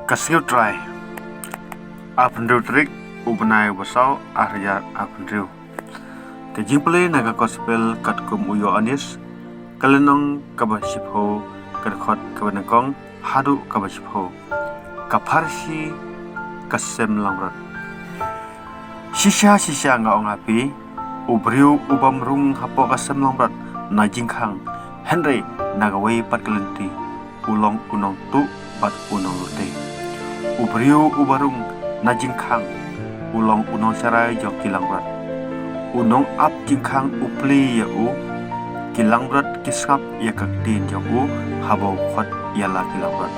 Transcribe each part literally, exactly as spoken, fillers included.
Ka Sngi U Trai, arphew hynriew tarik u bnai u ba saw, ar hajar arphew hynriew. Ka jingpule na ka Gospel katkum u Ïoannis, ka lynnong kaba shiphew, ka dkhot kaba nyngkong haduh kaba shiphew. Ka pharshi ka sem langbrot. Shisha shisha nga ong ha phi, u briew u bym rung hapoh ka sem langbrot na jingkhang, hynrei na kawei pat ka lynti, u long u nongtuh bad u nonglute. U briew u ba rung na jingkhang, u long u nongsharai jong ki langbrot. U nongap jingkhang u plie ïa u, ki langbrot ki sngap ïa ka ktien jong u, haba u khot ïa la ki langbrot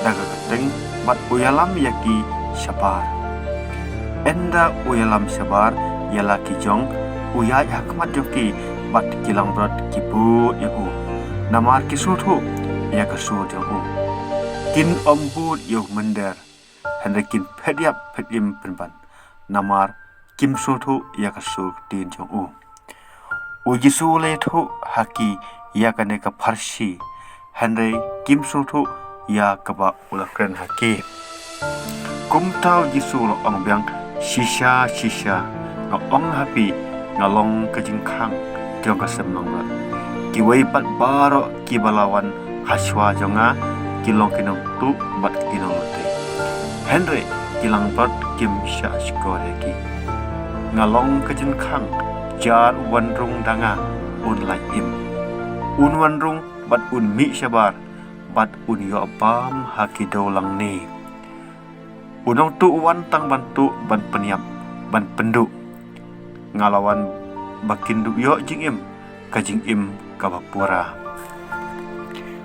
da ka kyrteng, bad u ïalam ïa ki shabar. Ynda u ïalam shabar ïa la ki jong u, u ïaid ha khmat jong ki, bad ki langbrot ki bud ïa u, namar ki sngewthuh ïa ka sur jong u. Kin ym bud ïa u mynder, hynrei kin phet ïap phet im pynban, namar kim sngewthuh ïa ka sur ktien jong u. U Jisu u la ïathuh ha ki ïa kane ka pharshi, hynrei kim sngewthuh ïa kaba u la kren ha ki. Kumta u Jisu u la ong biang, shisha shisha nga ong ha phi, nga long ka jingkhang jong ka sem langbrot. Kiwei pat baroh kiba la wan ha shuwa jong nga ki long ki nongtuh bad ki nonglute, hynrei ki langbrot kim shah shkor ïa ki. Nga long ka jingkhang, jar u wan rung da nga un lait im. Un wan rung bad un mih shabar, bad un ïoh bam ha ki dewlang ne. U nongtuh u wan tang ban tuh, ban pynïap, ban pynduh. Nga la wan ba kin duh ïoh jingim, ka jingim kaba pura.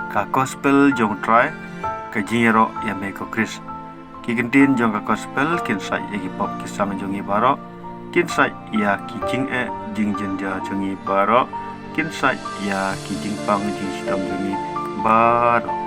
Ka Gospel jong U Trai. Ka jingïaroh ïa me ko Khrist. Ki kyntien jong ka Gospel kin sait ïa ki pop ki sang jong ngi baroh, kin sait ïa ki jingeh jingjynjar jong ngi baroh, kin sait ïa ki jingpang jingshitom jong ngi baroh.